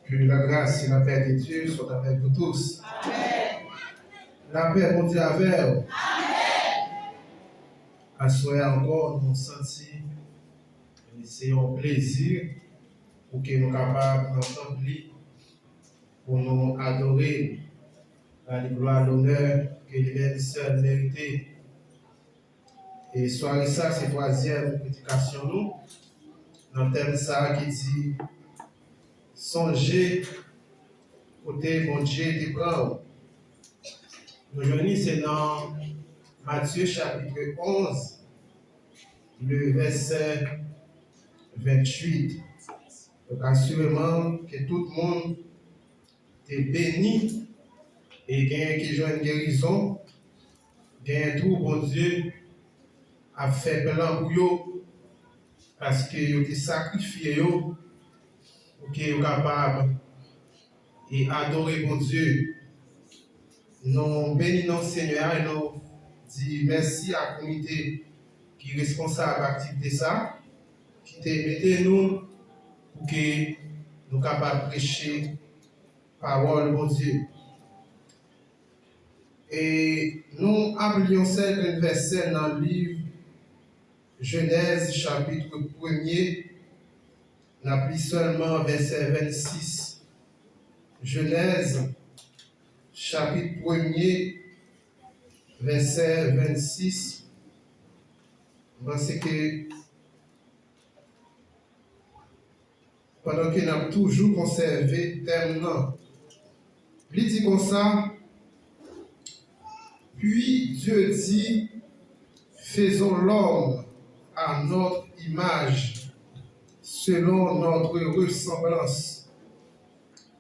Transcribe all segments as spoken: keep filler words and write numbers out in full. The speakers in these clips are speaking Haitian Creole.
Que la grâce et la paix de Dieu soient avec vous tous. Lapè Bondye avè w. Aswè a ankò, nou santi se yon plezi pou ke nou kapab nan tanp li, pou nou adore, ba li glwa, lonè ke li menm sèl merite. E sware sa, se twazyèm predikasyon nou nan tèm sa a ki di, sonje kote Bondye te pran w. Nou jwenn li, se nan Matye chapit onz, le vèsè venntuit. Donk, asireman ke tout moun te beni, e genyen ki jwenn gerizon, genyen tou Bondye ap fè plan pou yo, paske yo te sakrifye yo pou ke yo kapab e adore Bondye. Nou beni non Senyè a e nou di mèsi a komite ki responsab aktivite sa, ki te mete nou pou ke nou kapab preche pawòl Bondye. E nou ap li yon sèl grenn vèsè nan liv Jenèz chapit premye, n ap li sèlman vèsè vennsis. Jenèz chapit premye, vèsè vennsis. M panse ke pandan ke n ap toujou konsève tèm nan. Li di konsa, puis Dieu dit, faisons l'homme à notre image, selon notre ressemblance,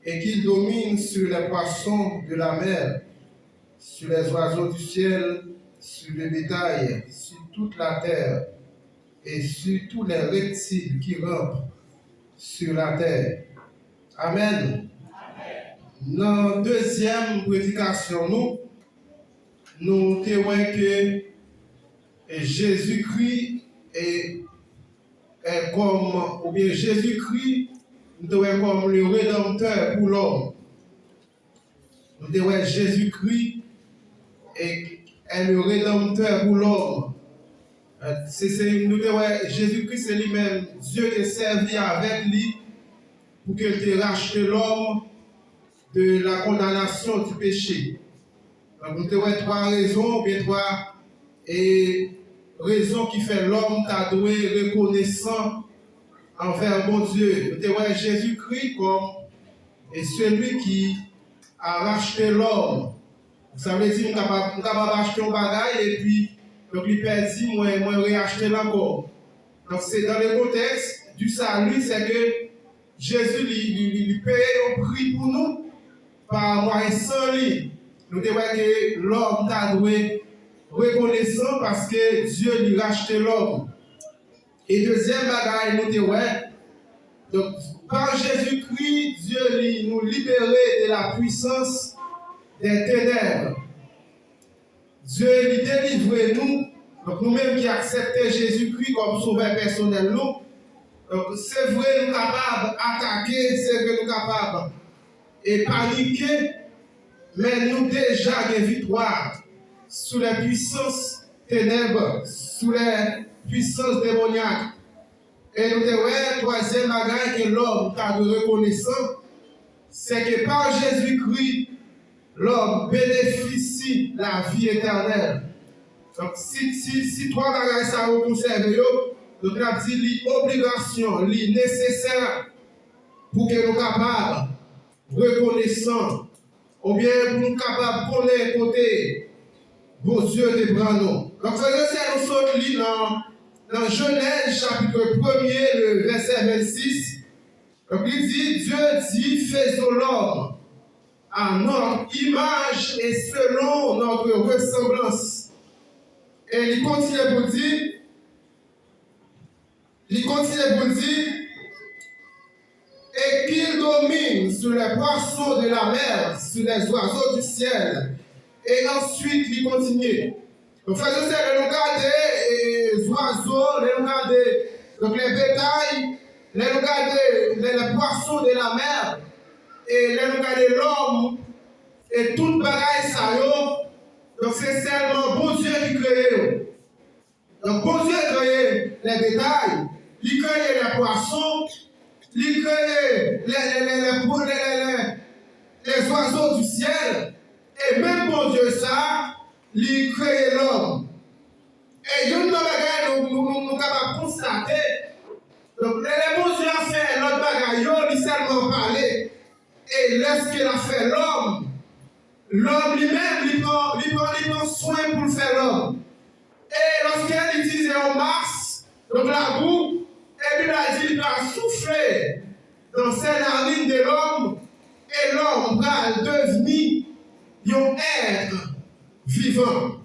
et qu'il domine sur les poissons de la mer, sur les oiseaux du ciel, sur le bétail, sur toute la terre, et sur tous les reptiles qui rampent sur la terre. Amèn. Nan dezyèm predikasyon nou, nou te wè ke, e, Jezikri e, e kòm, oubyen Jezikri, nou te wè kòm le Redanmtè pou lòm. Nou te wè Jezikri e, e le Redanmtè pou lòm. E, se, se, nou te wè Jezikri se li menm, Dye te sèvi avèk li pou ke l te rachte lòm de la condamnation du péché. Donk, nou te wè twa rezon, oubyen twa, e, rezon ki fè lòm ta dwe rekonesan anvè Bondye. Nou te wè Jezikri kòm, e, celui qui a racheté l'homme. Sa vle di, m kapab, m kapab achte yon bagay, epi, donk, li pèdi, mwen, mwen reachte l ankò. Donk, se dans le contexte du salut, c'est que Jezi, li, li, li, li peye yon pri pou nou, pa mwayen san li. Nou te wè ke lòm ta dwe rekonesan paske Dye, li rachte lòm. E dezyèm bagay nou te wè, donk, pa Jezikri, Dye, li, nou libere de la puissance des ténèbres. Dye, li delivre nou. Donk, nou menm ki aksepte Jezikri kòm Sovè pèsonèl nou, donk, se vre nou kapab atake, se vre nou kapab e panike, men nou deja gen viktwa sou les puissances ténèbres, sous les puissances démoniaques. E nou te wè, twazyèm bagay ke lòm ta dwe rekonesan, se ke pa Jezikri, lòm benefisye lavi etènèl. Donk, si, si, si twa bagay sa yo konsève yo, donk n ap di li obligasyon, li nesesè pou ke nou kapab rekonesan, oubyen pou nou kapab konnen kote Bondye te pran nou. Donk, frè e sè, nou sot li nan, nan Jenèz chapit premye, le vèsè vennsis. Donk, li di, Dieu dit, faisons l'homme à notre image et selon notre ressemblance. E li kontinye pou di, Li kontinye pou l di, et qu'il domine sur les poissons de la mer, sur les oiseaux du ciel. E answit, li kontinye. Donk, frè e sè, lè nou gade, e, zwazo, lè nou gade, donk, les bétails, Lè nou gade les, les poissons de la mer, e lè nou gade lòm, e tout bagay sa yo, donk se sèlman Bondye ki kreye yo. Donk Bondye kreye les bétails, li kreye les poissons, li kreye les, les, les, les, les, les, les, les oiseaux du ciel, e menm Bondye sa, li kreye lòm. E youn nan bagay nou, nou, nou, nou kapab konstate, donk lè, lè Bondye ap fè lòt bagay yo, li sèlman pale. E lèske l ap fè lòm, lòm li menm, li pran, li pran, li pran swen pou l fè lòm. E lòske l itilize yon mas, donk labou, e Bib la di li pral soufle dans ses narines de l'homme, e lòm pral devni yon être vivant.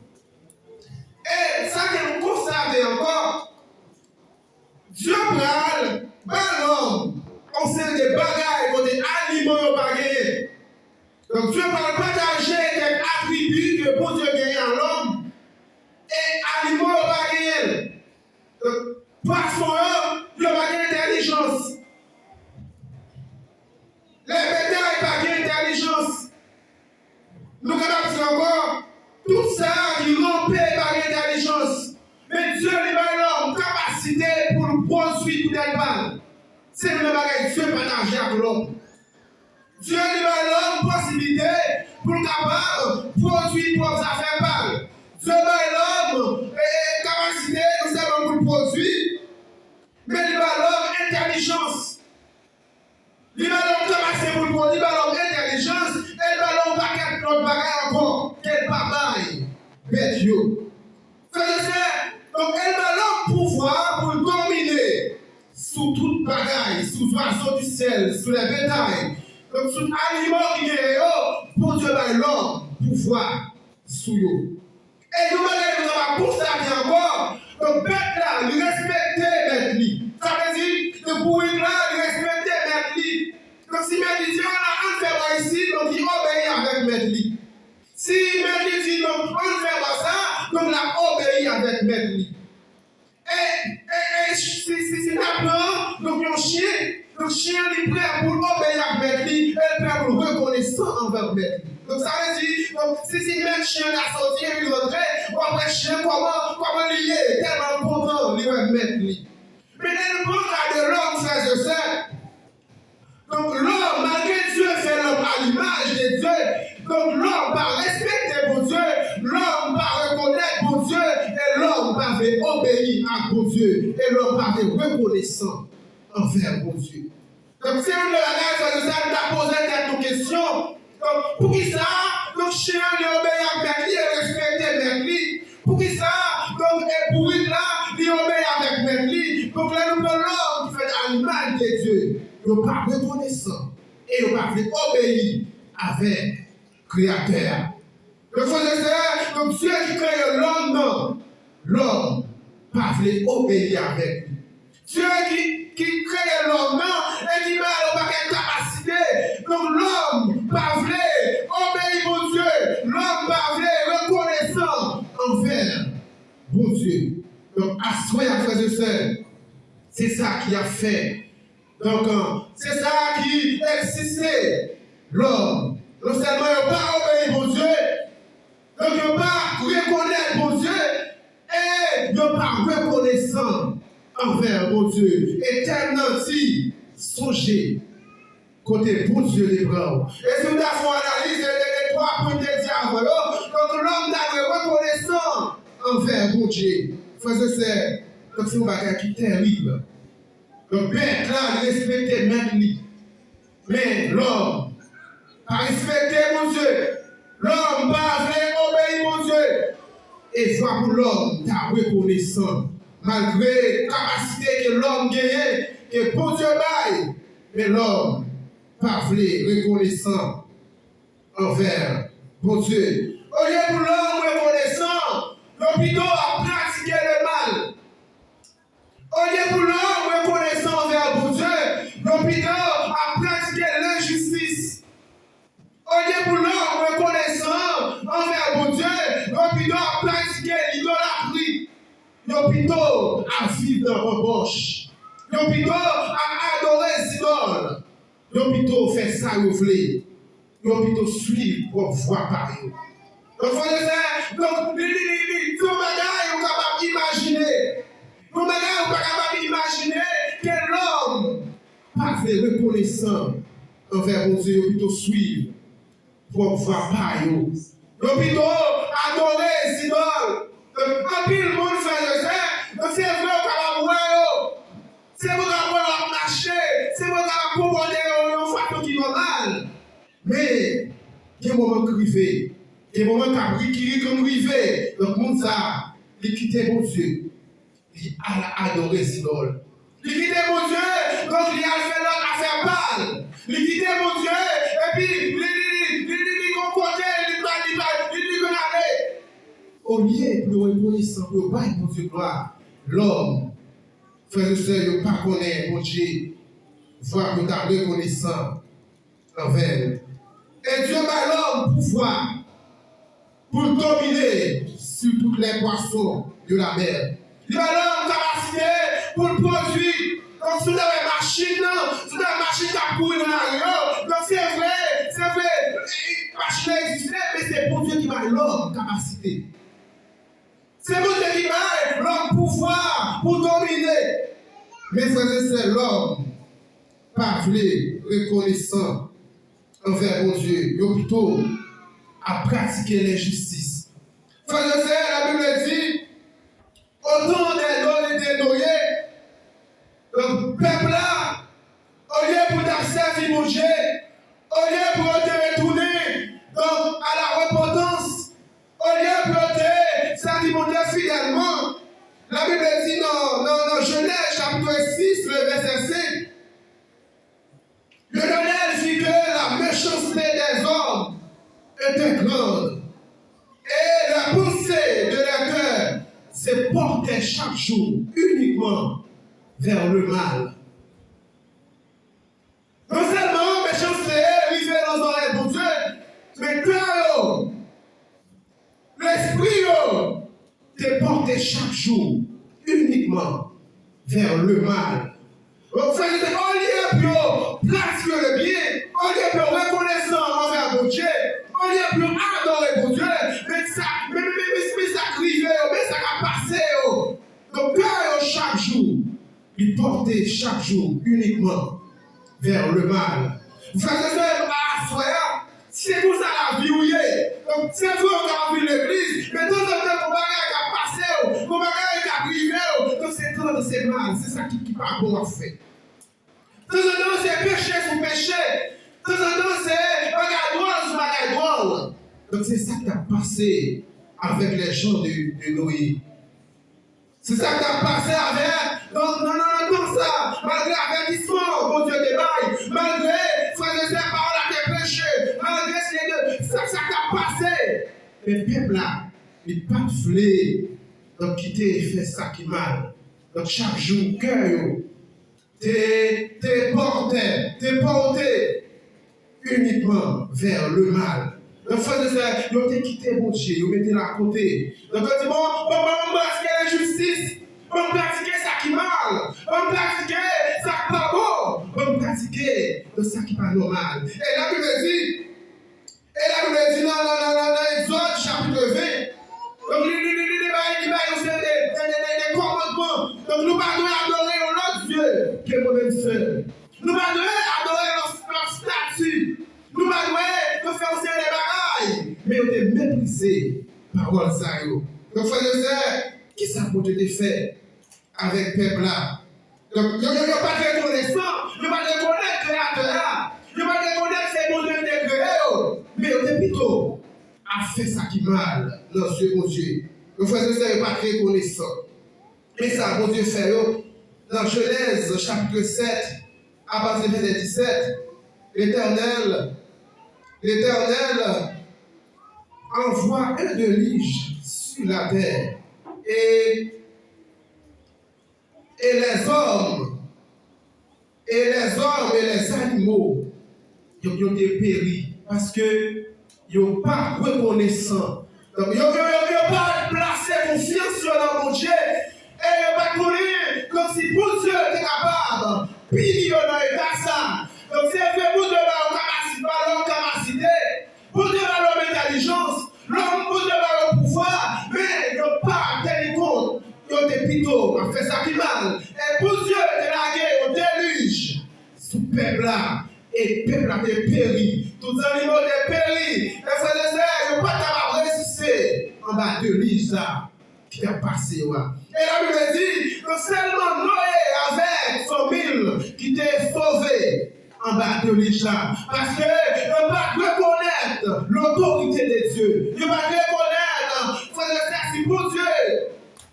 E sa ke nou konstate ankò, Dye pral ba lòm yon seri de bagay kote animo yo pa genyen. Donk, Dye pral pataje kèk atribi ke Bondye genyen a lòm, e animo yo pa genyen l. Donk, pwason yo, yo pa gen entèlijans. Lè betay pa gen entèlijans. Nou kapab di ankò, tout sa ki ranpe pa gen entèlijans. Men Dye li bay lòm kapasite pou l pwodui poutèt pa l. Se youn nan bagay Dye pataje ak lòm. Dye li bay lòm posiblite pou l kapab pwodui pwòp zafè pa l. Dye bay lòm, e, e, kapasite non sèlman pou l pwodui, men li bay lòm entèlijans. Li ba lòm kapasite pou l pwodui, li ba lòm entèlijans, e li ba lòm yon pakèt lòt bagay ankò ke l pa bay bèt yo. Frè e sè, donk, e l ba lòm pouvwa pou l domine sou tout bagay, sou zwazo di syèl, sou lè betay. Donk, sou animo ki genyen yo, Bondye bay lòm pouvwa sou yo. E yon bagay nou kapab konstate ankò, donk, bèt la, li respekte mèt li. Sa vle di, donk, bourik la, li respekte mèt li. Donk, si mèt li di, "Ala, ann fè bò isi," donk, li obeyi avèk mèt li. Si mèt li di, "Donk, ann fè bò sa," donk, l ap obeyi avèk mèt li. E, e, e si, si, si n ap pran, donk, yon chen, donk, chen an li prè pou l obeyi ak mèt li, e l prè pou l rekonesan anvè mèt li. Donk, sa vle di, donk, si, si mèt chen an la soti epi l rantre, w ap wè chen an kòman, kòman li ye, tèlman l kontan li wè mèt li. Men lè nou pran ka de lòm, frè e sè, donk, lòm, malgre Dye fè lòm a limaj de Dye, donk, lòm pa respekte Bondye, lòm pa rekonèt Bondye, e lòm pa vle obeyi ak Bondye, e lòm pa vle rekonesan anvè Bondye. Donk, se youn nan bagay, frè e sè, nou ta poze tèt nou kesyon. Donk, poukisa, donk, chen an li obeyi ak mèt li e respekte mèt li? Poukisa, donk, e bourik la, li obeyi avèk mèt li? Donk, lè nou pran lòm ki fèt a limaj de Dye, yo pa rekonesan e yo pa vle obeyi avèk Kreyatè a. Donk, frè e sè, donk, Dye ki kreye lòm nan, lòm pa vle obeyi avèk li. Dye ki, ki kreye lòm nan e ki ba l yon pakèt kapasite. Donk, lòm pa vle obeyi Bondye. Lòm pa vle rekonesan anvè Bondye. Donk, aswè a, frè e sè, se sa ki ap fè. Donk, se sa ki egziste. Lòm, non sèlman yo pa obeyi Bondye, donk, yo pa rekonèt Bondye, e yo pa rekonesan anvè Bondye. E tèm nan di, sonje kote Bondye te pran w. E si w ta fè yon analiz de, de, de twa pwen te di avan yo, donk, lòm ta dwe rekonesan anvè Bondye. Frè e sè, donk, se yon bagay ki terib. Donk, bèt la, li respekte mèt li. Men lòm pa respekte Bondye. Lòm pa vle obeyi Bondye. E fwa pou lòm ta rekonesan, malgre kapasite ke lòm genyen, ke Bondye bay, men lòm pa vle rekonesan anvè Bondye. Olye pou lòm rekonesan, yo pito ap pratike lemal. Olye pou lòm rekonesan anvè Bondye, yo pito ap pratike lenjistis. Olye pou lòm rekonesan anvè Bondye, yo pito ap pratike lidolatri. Yo pito ap viv nan banbòch. Yo pito ap idòl. Yo pito fè sa yo vle. Yo pito swiv pwòp vwa pa yo. Donk, frè e sè, donk, li, li, li, li, se yon bagay ou kapab imajine. Yon bagay ou pa kapab imajine ke lòm pa vle rekonesan anvè Bondye, yo pito swiv pwòp vwa pa yo. Yo pito adore zidòl. Anpil moun, frè e sè, se vre, ou kapab wè yo. Se vre, ou kapab wè yo ap mache. Se vre, ou kapab konpòte yo yon fason ki nòmal. Men, gen moman k rive. Gen moman k ap ri, ki ri konn rive. Donk, moun sa a, li kite Bondye. Li al adore zidòl. Li kite Bondye, donk li al fè lòt afè pa l. Li kite Bondye, epi li, li, li, li, li, li gon kote, li pral, li pral, li, li konn ale. Olye pou yo rekonesan, pou yo bay Bondye glwa, lòm, frè e sè, yo pa konnen Bondye vwa pou yo ta rekonesan anvè l. E Dye bay lòm pouvwa pou l domine sou tout lè pwason de lamè. Li bay lòm kapasite pou l pwodui. Donk, si w ta wè machin nan, si w ta wè machin k ap kouri nan lari yo, donk, se vre, se vre, machin nan egziste, men se Bondye ki bay lòm kapasite. Se Bondye ki bay lòm pouvwa pou domine. Men, frè e sè, lòm pa vle rekonesan anvè Bondye, yo pito ap pratike lenjistis. Frè e sè, Labib di, au temps de Noé, de Noé, donk, pèp la, olye pou l t ap sèvi Bondye, olye pou yo te retounen, donk, à la repentance, olye pou yo te sèvi Bondye fidèlman, Labib di nan, nan, nan Jenèz chapit sis, le vèsè senk, L'Éternel vit que la méchanceté des hommes était grande, et la pensée de leur cœur se portait chaque jour uniquement vers le mal. Non sèlman mechanste rive nan zòrèy Bondye, men kè yo, lespri yo te pòte chak jou inikman vè le mal. Donk, frè e sè, olye pou yo pratike le byen, olye pou yo rekonesan anvè Bondye, olye pou yo adore Bondye, men sa, men, men, men, men, men sa k rive yo, men sa k ap pase yo. Donk, kè yo chak jou, li pòte chak jou inikman vè le mal. Frè e sè, aswè a, si se konsa lavi w ye, donk, se vre w ka vin legliz, men tanzantan, gon bagay k ap pase w, gon bagay k ap rive w, donk, se tanzantan se mal, se sa ki, ki pa bon w ap fè. Tanzantan, se peche sou peche. Tanzantan, se bagay dwòl sou bagay dwòl. Donk, se sa k t ap pase avèk les gens de, de Noé. Se sa k t ap pase avèk, nan, nan, nan, nan tan sa, malgre avètisman Bondye te bay, malgre, frè e sè, pawòl la te preche, malgre se de, sa, sa k t ap pase. Men pèp la, li pa t vle, donk, kite fè sa ki mal. Donk, chak jou, kè yo te, te pòte, te pòte inikman vè le mal. Donk, frè e sè, yo te kite Bondye, yo mete l akote. Donk, yo di, bon, bon, bon, m pratike lenjistis, bon, m pratike sa ki mal, bon, m pratike sa k pa bon, bon, m pratike de sa ki pa nòmal. E Labib di, E Labib di nan, nan, nan, nan, nan Egzòd chapit ven, donk, li, li, li, li, li bay, li bay yon seri de, de, de, de, de kòmandman. Donk, nou pa dwe adore yon lòt dye ke mwen menm sèl. Nou pa dwe adore lòt, lòt estati. Nou pa dwe, nou fè yon seri de bagay. Men yo te meprize pawòl sa yo. Donk, frè e sè, kisa Bondye te fè avèk pèp la? Donk, yo, yo, yo pa t rekonesan, yo pa t rekonèt Kreyatè a, yo pa t rekonèt se Bondye ki te kreye yo, men yo te pito ap fè sa ki mal nan zye Bondye. Donk, frè e sè, yo pa t rekonesan. Men sa Bondye fè yo nan Jenèz chapit sèt, apati vèsè disèt, Letènèl, Letènèl envoie un déluge sur la terre et et les hommes, et les hommes et les animaux, yo, yo te peri, paske yo pa t rekonesan. Donk, yo, yo, yo, yo pa t plase konfyans yo nan Bondye, e yo pa t konnen, kòmsi Bondye te kapab pini yo nan eta sa, Donk, se vre, Bondye ba yo kapasite, ba lòm kapasite, Bondye ba lòm entèlijans, lòm, Bondye ba yo pouvwa, men yo pa teni kont, yo te pito ap fè sa ki mal. E Bondye te lage yon delij sou pèp la, e pèp la te peri. Tout zannimo te peri. E frè e sè, yo pa t kapab reziste anba delij la ki t ap pase yo a. E Labib di, se sèlman Noye avèk fanmi l ki te sove anba delij la. Paske yo pa t rekonèt lotorite de Dye. Yo pa t rekonèt, frè e sè, si Bondye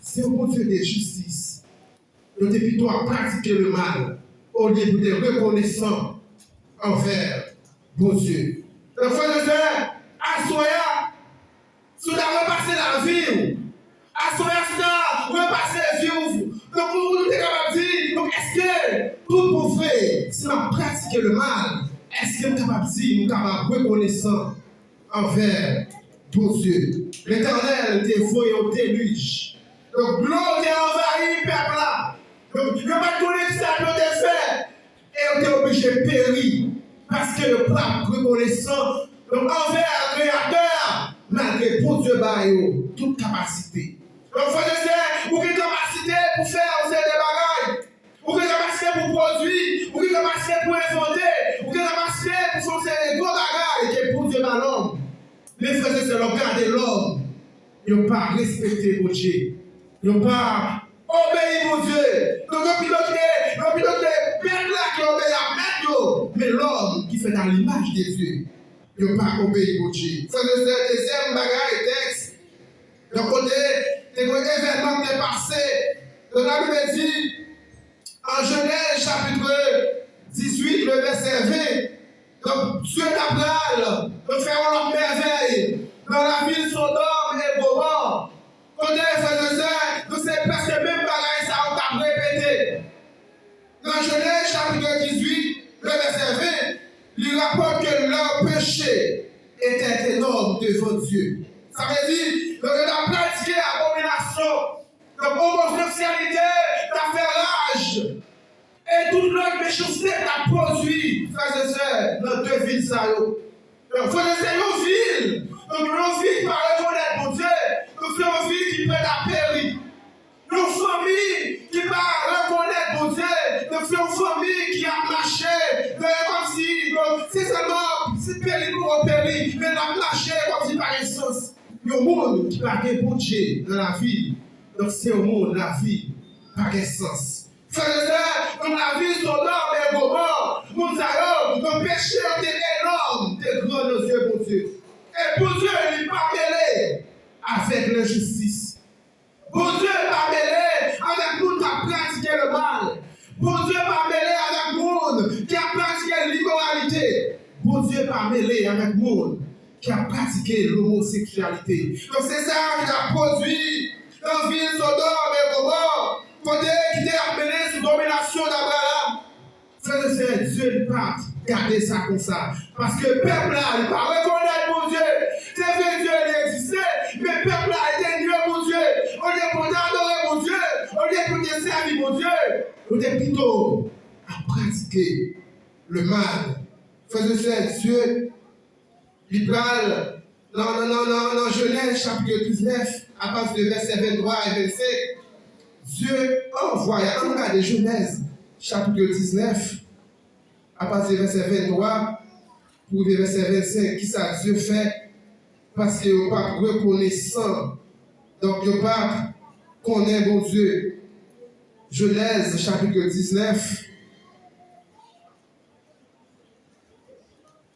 se yon Bondye de jistis. Yo te pito ap pratike lemal olye pou te rekonesan anvè Bondye. Donk, frè e sè, aswè a, si w ta repase lavi w, aswè a, si w ta repase vi w, donk, ou, ou te kapab di, donk, èske tout bon vre, si m ap pratike lemal, èske m kapab di, m kapab rekonesan anvè Bondye? Letènèl te voye yon delij. Donk, dlo te anvayi pèp la. Donk, yo pa t konnen kisa dlo te fè. E yo te oblije peri, paske yo pa t rekonesan, donk, anvè Kreyatè a, malgre Bondye ba yo tout kapasite. Donk, frè e sè, ou gen kapasite pou fè yon seri de bagay. Ou gen kapasite pou pwodui, ou gen kapasite pou envante, ou gen kapasite pou fè yon seri de gwo bagay ke Bondye ba lòm. Men frè e sè, lè w gade lòm, yo pa respekte Bondye. Yo pa obeyi Bondye. Donk, yo pito kite, yo pito kite bèt la ki obeyi ak mèt yo. Men lòm ki fèt a limaj de Dye, yo pa obeyi Bondye. Frè e sè, dezyèm bagay, tèks, yon kote, te gen evènman ki te pase. Donk, Labib di, an Jenèz chapit dizuit, le vèsè ven, donk, Dye ta pral, donk, fè yon lòt mèvèy nan lavil Sodòm e Gomò. Kote, frè e sè, donk, se prèske menm bagay sa yo k ap repete. Nan Jenèz chapit dizuit, le vèsè ven, li rapòte ke leur péché était énorme devant Dieu. Sa vle di, donk, yo t ap pratike abominasyon. Donk, omoseksyalite t ap fè raj. E tout lòt mechanste t ap pwodui, frè e sè, nan de vil sa yo. Donk, frè e sè, yon vil, donk, yon vil ki pa rekonèt Bondye, donk, se yon vil ki prèt a peri. Yon fanmi ki pa rekonèt Bondye, donk, se yon fanmi ki ap mache, donk, kòmsi, donk, se sèlman, se peri pou yo peri, men l ap mache kòmsi pa gen sans. Yon moun ki pa gen Bondye nan lavi l, donk, se yon moun lavi pa gen sans. Frè e sè, nan lavi Sodòm e Gomò, moun sa yo, donk, peche yo te enòm, te gran nan zye Bondye. E Bondye, li pa mele avèk lenjistis. Bondye pa mele avèk moun k ap pratike lemal. Bondye pa mele avèk moun ki ap pratike limoralite. Bondye pa mele avèk moun ki ap pratike lomoseksyalite. Donk, se sa ki t ap pwodui nan vil Sodòm e Gomò, kote ki te ap mennen sou dominasyon d Abraram. Frè e sè, Dye li pa t gade sa konsa. Paske pèp la, li pa rekonèt Bondye. Se vre, Dye li egziste, men pèp la, li te nye Bondye. Olye pou yo te adore Bondye, olye pou yo te sèvi Bondye, yo te pito ap pratike lemal. Frè e sè, Dye li pral nan, nan, nan, nan, nan Jenèz chapit diznèf, apati de vèsè venntwa e vennsenk, Dye anvwaye, ann gade Jenèz chapit diznèf, apati de vèsè venntwa pou rive vèsè vennsenk, kisa Dye fè, paske yo pa t rekonesan, donk yo pa t konnen Bondye. Jenèz chapit diznèf,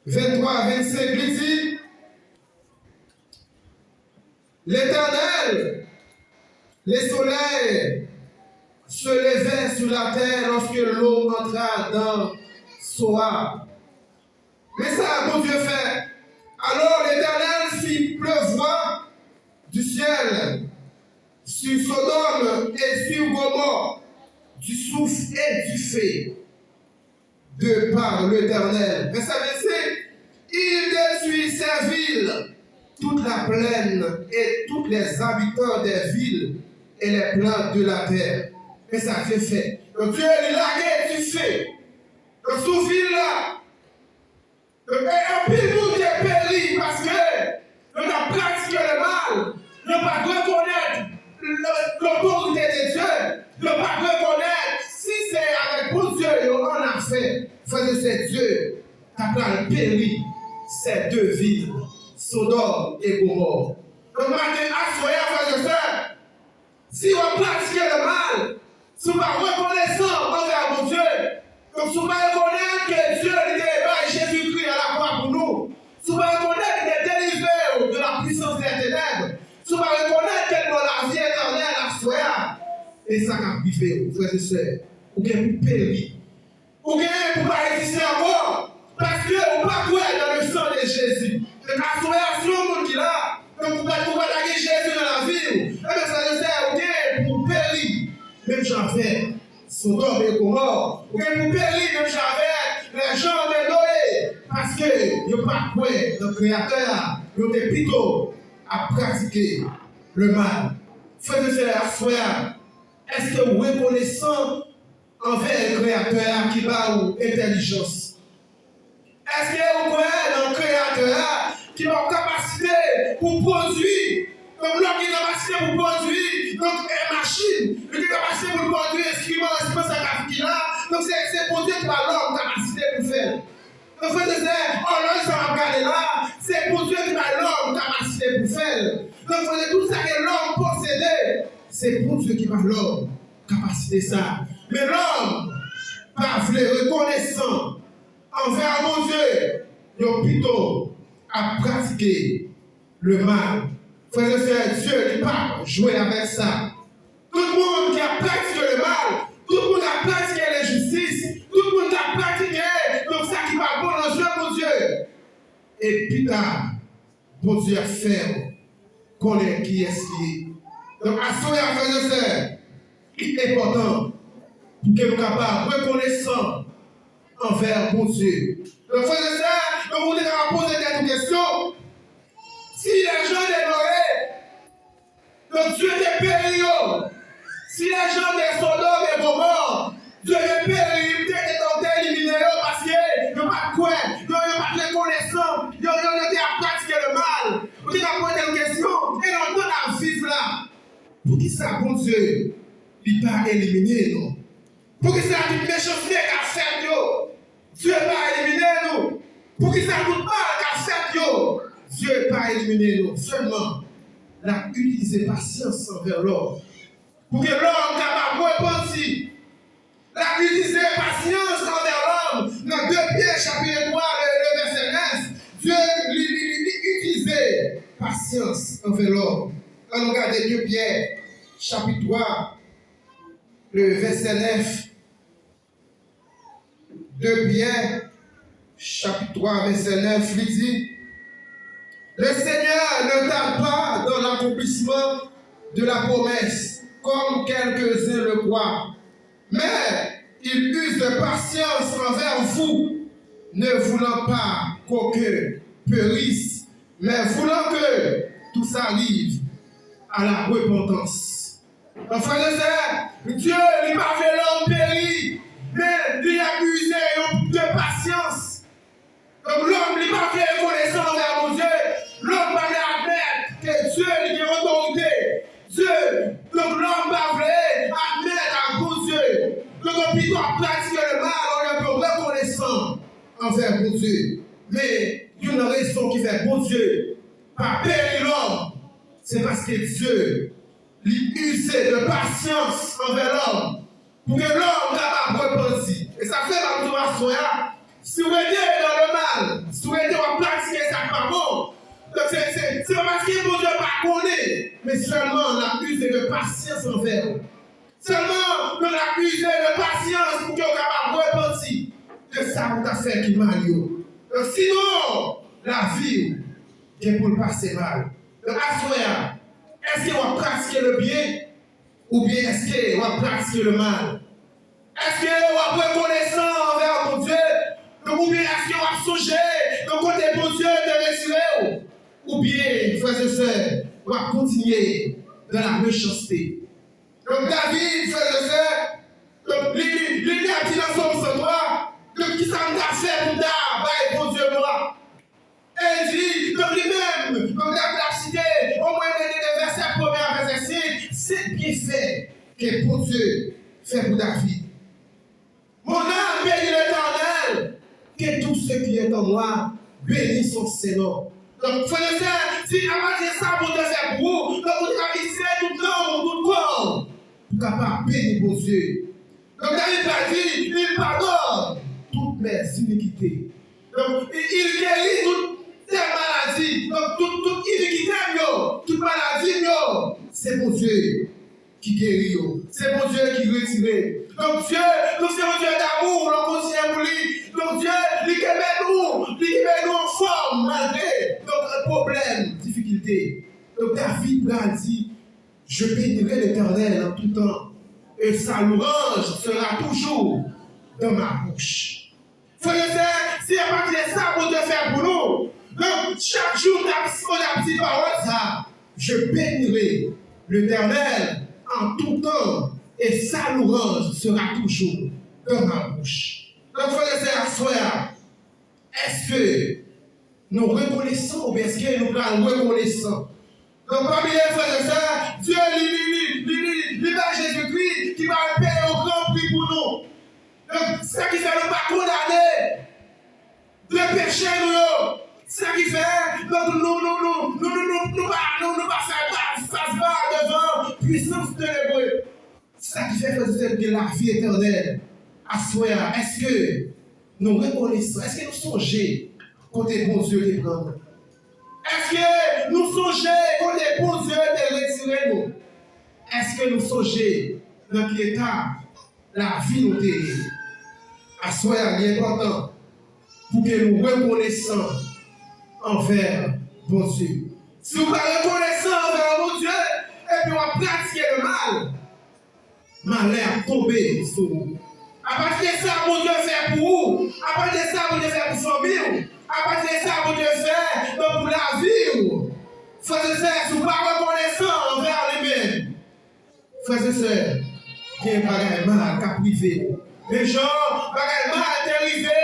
venntwa, vennsenk, li di, L'Éternel, le soleil se levait sur la terre lorsque l'eau entra dans Soar. Men sa Bondye fè. Alors l'Éternel fit pleuvoir du ciel sur Sodome et sur Gomorrhe du soufre et du feu de par l'Éternel. Vèsè vennsenk, il détruit ces villes, toute la plaine et tous les habitants des villes et les plantes de la terre. Men sa Dye fè. Donk, Dye li lage dife. Donk, sou vil la. E anpil moun te peri paske yo t ap pratike lemal, yo pa t rekonèt lotorite de Dye, yo pa t rekonèt si se avèk Bondye yo annafè. Frè e sè, Dye ta pral peri sè de vil, Sodòm e Gomò. Donk, maten, aswè a, frè e sè, si w ap pratike lemal, si w pa rekonesan anvè Bondye, donk, si w pa rekonèt ke Dye li te bay Jezikri a lakwa pou nou, si w pa rekonèt li te delivre w de la puissance des ténèbres, si w pa rekonèt ke l ban w lavi etènèl aswè a, e sa k ap rive w, frè e sè, ou gen pou peri. Ou genyen pou pa egziste ankò, paske ou pa kwè dans le sang de Jésus. Donk, aswè a, si yon moun ki la, donk ou pa, ou pa ta gen Jezi nan lavi w, ebyen, frè e sè, ou genyen pou peri, menm jan avèk Sodòm e Gomò. Ou genyen pou peri, menm jan avèk les gens de Noé, paske yo pa kwè nan Kreyatè a, yo te pito ap pratike lemal. Frè e sè, aswè a, èske w rekonesan anvè Kreyatè a ki ba ou entèlijans? Èske ou kwè nan Kreyatè a ki ba ou kapasite pou pwodui? Donk, lòm gen kapasite pou pwodui, donk, e, machin, li gen kapasite pou l pwodui enstriman, enstriman sa k ap ki la. Donk, se, se Bondye ki ba lòm kapasite pou fè l. Donk, frè e sè, òlòj sa w ap gade la, se Bondye ki bay lòm kapasite pou fè l. Donk, frè e sè, tout sa ke lòm posede, se Bondye ki ba lòm kapasite sa. Men lòm pa vle rekonesan anvè Bondye, yo pito ap pratike lemal. Frè e sè, Dye li pa jwe avèk sa. Tout moun ki ap pratike lemal, tout moun k ap pratike lenjistis, tout moun k ap pratike, donk, sa ki pa bon nan je Bondye. E pita, Bondye ap fè w konnen kiyès li ye. Donk, aswè a, frè e sè, li enpòtan pou ke nou kapab rekonesan anvè Bondye. Donk, frè e sè, donk, ou te kapab poze tèt ou kesyon, si les gens de Noé, donk, Dye te peri yo. Si les gens de Sodome et Gomorrhe, Dye te peri, te, te, te elimine yo paske yo pa t kwè, yo, yo pa t rekonesan, yo, yo, yo te ap pratike lemal. Ou te ka poze l kesyon, e nan tan n ap viv la, poukisa Bondye li pa elimine nou? Poukisa tout mechanste k ap fèt yo, Dye pa elimine nou? Poukisa tout mal k ap fèt yo, Dye pa elimine nou? Sèlman, l ap itilize pasyans anvè lòm, pou ke lòm kapab repanti. L ap itilize pasyans anvè lòm. Nan de Pyè, chapit twa, le, le vèsè nèf, Dye, li, li, li, li itilize pasyans anvè lòm. Ann nou gade de Pyè, chapit twa, le vèsè nèf. De Pyè, chapit twa, vèsè nèf, li di, le Seigneur ne tarde pas dans l'accomplissement de la promesse, comme quelques-uns le croient, mais il use de patience envers vous, ne voulant pas qu'aucun périsse, mais voulant que tous arrivent à la repentance. Donk, frè e sè, Dye, li pa vle lòm peri, men li ap ize yon de pasyans. Donk, lòm, li pa vle rekonesan anvè Bondye. Lòm pa vle admèt ke Dye, li gen otorite. Dye, donk, lòm pa vle admèt a Bondye. Donk, yo pito ap pratike lemal olye pou yo rekonesan anvè Bondye. Men, youn nan rezon ki fè Bondye pa peri lòm, se paske Dye li ize de pasyans anvè lòm, pou ke lòm kapab repanti. E sa fè m ap di w aswè a, si w rete nan lemal, si w rete w ap pratike sa k pa bon, donk se, se, se pa paske Bondye pa konnen, men sèlman l ap ize de pasyans anvè w. Sèlman, l ap ize de pasyans pou ke w kapab repanti de sa ou ta fè ki mal yo. Donk, sinon, lavi w gen pou l pase mal. Donk, aswè a, èske w ap pratike le byen? Oubyen èske w ap pratike lemal? Èske w ap rekonesan anvè Bondye? Donk, oubyen èske w ap sonje nan kote Bondye te retire w? Oubyen, frè e sè, w ap kontinye dans la méchanceté? Donk, David, frè e sè, donk, li, li, li, li ap di nan Sòm san twa, donk, kisa David ap site omwen de, de vèsè premye a vèsè senk, se byenfè ke Bondye fè pou David. Mon âme bénit l'Éternel, que tout ce qui est en moi bénisse son saint nom. Donk, frè e sè, si apati de sa Bondye fè pou ou, donk ou te ka itilize tout nanm ou, tout kò w pou kapab beni Bondye. Donk, David pral di, il pardonne toutes mes iniquités. Donk, il guérit toutes tes maladies. Donk, tout, tout inikite m yo, tout maladi m yo, se Bondye ki geri yo. Se Bondye ki retire. Donk, Dye, nou se yon Dye damou, lè w kontinye pou li. Donk, Dye, li kenbe nou, li kenbe nou anfòm malgre, donk, pwoblèm, difikilte. Donk, David pral di, Je bénirai l'Éternel en tout temps, et sa louange sera toujours dans ma bouche. Frè e sè, si apati de sa Bondye fè pou nou, donk, chak jou n ap, n ap di pawòl sa, Je bénirai l'Éternel en tout temps, et sa louange sera toujours dans ma bouche. Donk, frè e sè, aswè a, èske nou rekonesan oubyen èske nou pral rekonesan? Donk, pa bliye, frè e sè, Dye, li, li, li, li, li, li bay Jezikri ki pral peye yon gran pri pou nou. Donk, sa ki fè nou pa kondane de peche nou yo. Sa ki fè, donk, nou, nou, nou, nou, nou, nou, nou pa, nou, nou pa fè ba, fas ba devan pwisans tenebre. Sa ki fè, frè e sè, nou gen lavi etènèl. Aswè a, èske nou rekonesan? Èske nou sonje kote Bondye te pran nou? Èske nou sonje kote Bondye te retire nou? Èske nou sonje nan ki eta lavi nou te ye? Aswè a, li enpòtan pou ke nou rekonesan anvè Bondye. Si w pa rekonesan anvè Bondye, epi w ap pratike lemal, malè ap tonbe sou ou. Apati de sa Bondye fè pou ou, apati de sa Bondye fè pou fanmi w, apati de sa Bondye fè, donk, pou lavi w, frè e sè, si w pa rekonesan anvè li menm, frè e sè, gen bagay mal k ap rive w. Menm jan bagay mal te rive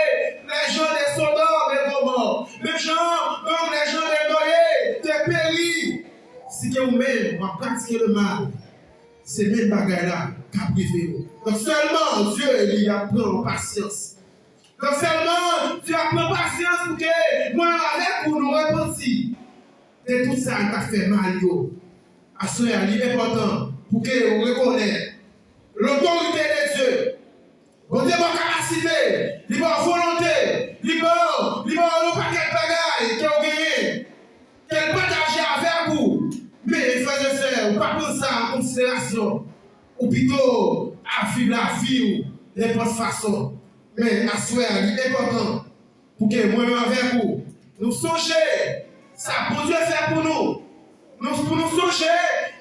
lèjan de Sodòm e Gomò. Menm jan, donk, lèjan de Noye te peri. Si ke ou menm, w ap pratike lemal, se menm bagay la k ap rive w. Donk, sèlman Dye, li ap pran w pasyans. Donk, sèlman Dye ap pran pasyans pou ke mwen avèk ou nou repanti de tout sa n ta fè mal yo. Aswè a, li enpòtan pou ke w rekonèt lotorite de Dye. Bondye ba w kapasite, li ba w volonte, li ba w, li ba w yon pakèt bagay ke w genyen, ke l pataje avèk ou. Men, frè e sè, ou pa pran sa an konsiderasyon. Ou pito ap viv lavi w nenpòt fason. Men, aswè a, li enpòtan pou ke mwen menm avèk ou, nou sonje sa Bondye fè pou nou. Nou, pou nou sonje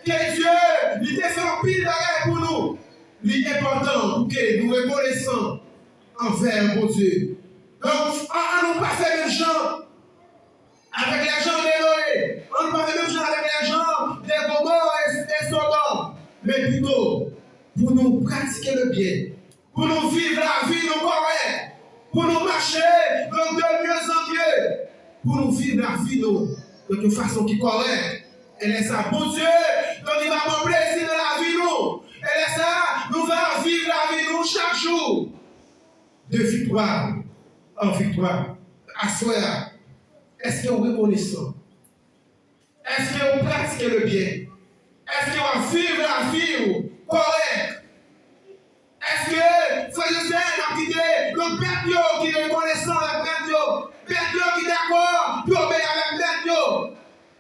ke Dye, li te fè anpil bagay pou nou. Li enpòtan pou ke nou rekonesan anvè Bondye. Donk, an, an nou pa fè menm jan avèk lèjan de Noye. An nou pa fè menm jan avèk lèjan de Gomò e, e Sodòm. Men pito, pou nou pratike le byen, pou nou viv lavi nou kòrèk, pou nou mache, donk, de mieux en mieux, pou nou viv lavi nou, donk, yon fason ki kòrèk. E lè sa, Bondye, donk, li va pran plezi nan lavi nou. E lè sa, nou va viv lavi nou chak jou de viktwa an viktwa. Aswè a, èske w rekonesan? Èske w pratike le byen? Èske w ap viv lavi w kòrèk? Èske, frè e sè, n ap kite lòt pèp yo ki rekonesan avèk mèt yo, pèp yo ki dakò pou yo obeyi avèk mèt yo?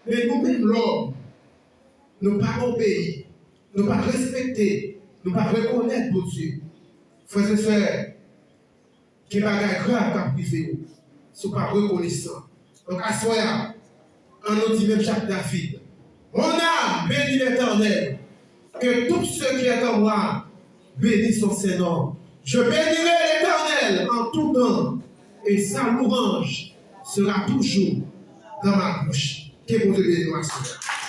Men nou menm lòm, nou pa obeyi, nou pa respekte, nou pa rekonèt Bondye. Frè e sè, gen bagay grav k ap rive w si w pa rekonesan. Donk, aswè a, an nou di menm jan ak David, Mon âme bénit l'Éternel, que tout ce qui est en moi bénisse son saint nom. Je bénirai l'Éternel en tout temps, et sa louange sera toujours dans ma bouche. Ke Bondye beni nou aswè a.